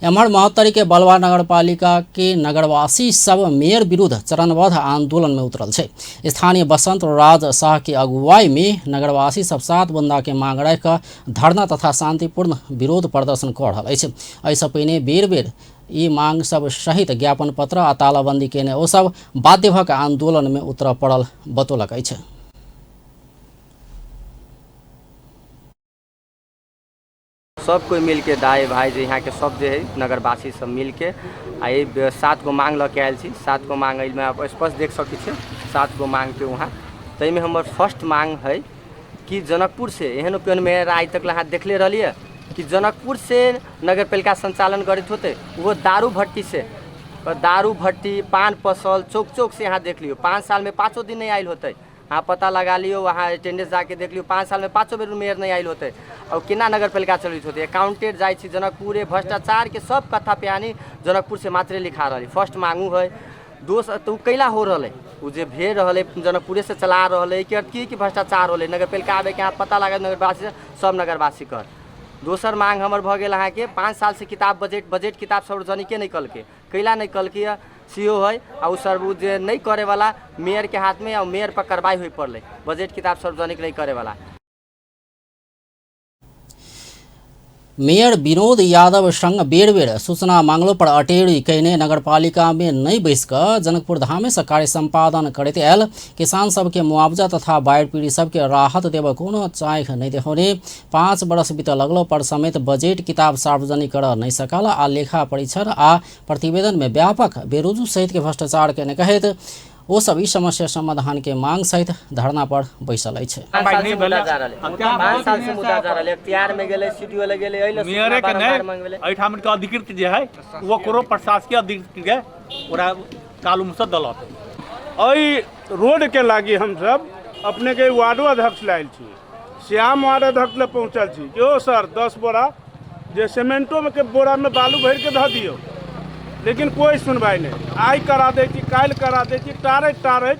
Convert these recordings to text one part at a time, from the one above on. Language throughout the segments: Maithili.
एम्हर महोत्तरी के बलवा नगरपालिका के नगरवासी सब मेयर विरुद्ध चरणबद्ध आंदोलन में उतरल छै। स्थानीय बसंत राज शाह के अगुवाई में नगरवासी सब 7 बुंदा के मांग राखि कऽ धरना तथा शांतिपूर्ण विरोध प्रदर्शन कऽ रहल अछि। एहिसँ पहिने बेर बेर ई मांग सब सहित ज्ञापन पत्र आ तालाबंदी केने ओ सब बाध्य भऽ कऽ आंदोलन में उतरऽ पड़ल बतौलक अछि। सब कोइ मिलके दाइ भाइ जे यहाँके सब जे है नगरवासी सब मिलके आ ई 7 गो मांग लऽ के आयल छी। 7 गो मांग एहिमे आप स्पष्ट देख सकै छियै, 7 गो मांग के वहाँ। ताहिमे हमर फर्स्ट मांग है कि जनकपुर से एहन केहन मेयर आइ तक अहाँ देखले रहलियै कि जनकपुर से नगरपालिका संचालन करैत होते, वो दारू भट्टी से, दारू भट्टी पान पसल चौक चौक से अहाँ देख लियौ। 5 साल में 5 दिन नहीं आयल होते, अहाँ पता लगा लियौ, वहाँ अटेंडेंस जाके देख लियौ, 5 साल में 5 बेर मेयर नहीं आयल होते। और केना नगरपालिका चलैत होते? अकाउंटेंट जाइ छी जनकपुरे, भ्रष्टाचार के सब कथा प्यानी जनकपुर से मात्रे लिखा रहल। फर्स्ट मांगू है। दोसर तऽ ओ कैला हो रहल है? ओ जे भेल रहल है जनकपुरे से चला रहल है कि कि भ्रष्टाचार होलै नगरपालिका आबैके अहाँ पता लागत नगरवासी सब नगरवासी कर। दोसर मांग हमर भऽ गेल अहाँके 5 साल से किताब बजट किताब सार्वजनिके नहि कलकै, कैला नहि कलकै? सी ओ है आ ओ सर जे नहि करैवला मेयरके हाथमे, आ मेयर पर कार्रवाई होइ पड़लै बजट किताब सार्वजनिक नहि करैवला। मेयर विनोद यादव संग बेर बेर सूचना मांगलो पर अटेरी कयने नगरपालिका में नहीं बैस कऽ जनकपुर धामे से कार्य संपादन करैत आयल किसान सबके मुआवजा तथा बाढ़ि पीड़ित सबके राहत देबऽ कोनो चाँख नहीं देखौने 5 वर्ष बीतऽ लगलो पर समेत बजट किताब सार्वजनिक करऽ नहीं सकल आ लेखा परीक्षण आ प्रतिवेदन में व्यापक बेरुजू सहित के भ्रष्टाचार केने कहैत ओ सब ई समस्या समाधान के मांग सहित धरना पर बैसल अछि। 5 साल से मुद्दा जा रहल है, 5 साल से मुद्दा जा रहल है, अख्तियार में गेलै, सीडीओ लग गेलै, एहि मेयरे के नहि, एहिठाम के अधिकृत जे है ओकरो प्रशासकीय अधिकृत के ओकरा कालूमसँ दलत। एहि रोड के लागी हमसब अपने के वार्डो अध्यक्ष लायल छी, श्याम वार्ड अध्यक्ष लग पहुँचल छी कि ओ सर 10 बोरा जे सीमेंटो के बोरा में बालू भरि के धऽ दियौ, लेकिन कोई सुनवाई नहीं। आइ करा दै छी, काल्हि करा दै छी, टारैत टारैत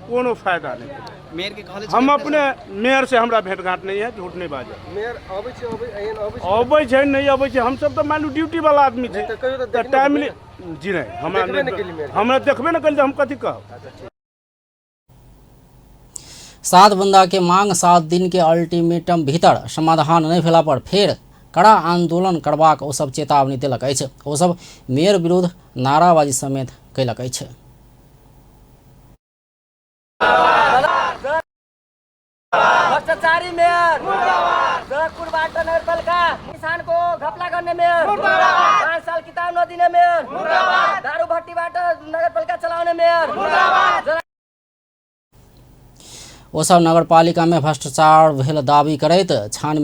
कोनो फायदा नहीं। मेयर के कहले हम अपने मेयर से हमरा भेंट घाट नहीं है, झूठ नहीं बाजब। मेयर अबै छै, एहन अबै छै? अबै छै, नहीं अबै छै। हमसब तऽ मानू ड्यूटी वाला आदमी छी, तऽ कहियो तऽ तऽ देखने टाइमली हेबै। जी नहीं, हमरा देखबे नहि केली मेयर। हमरा देखबे नहि केली तऽ हम कथी कहब। 7 बुंदा के मांग 7 दिन के अल्टीमेटम भीतर समाधान नहीं भेला पर फेर कड़ा आंदोलन करबाक ओ सब चेतावनी देलक अछि। ओ सब मेयर विरुद्ध नाराबाजी समेत कयलक अछि। भ्रष्टाचारी मेयर जनकपुरबाट नगरपालिका किसानको घपला गर्ने मेयर, 5 साल किताब नदिने मेयर, दारू भट्टीबाट नगरपालिका चलाउने मेयर। ओ सब नगरपालिका में भ्रष्टाचार भेल दावी करैत छानबीन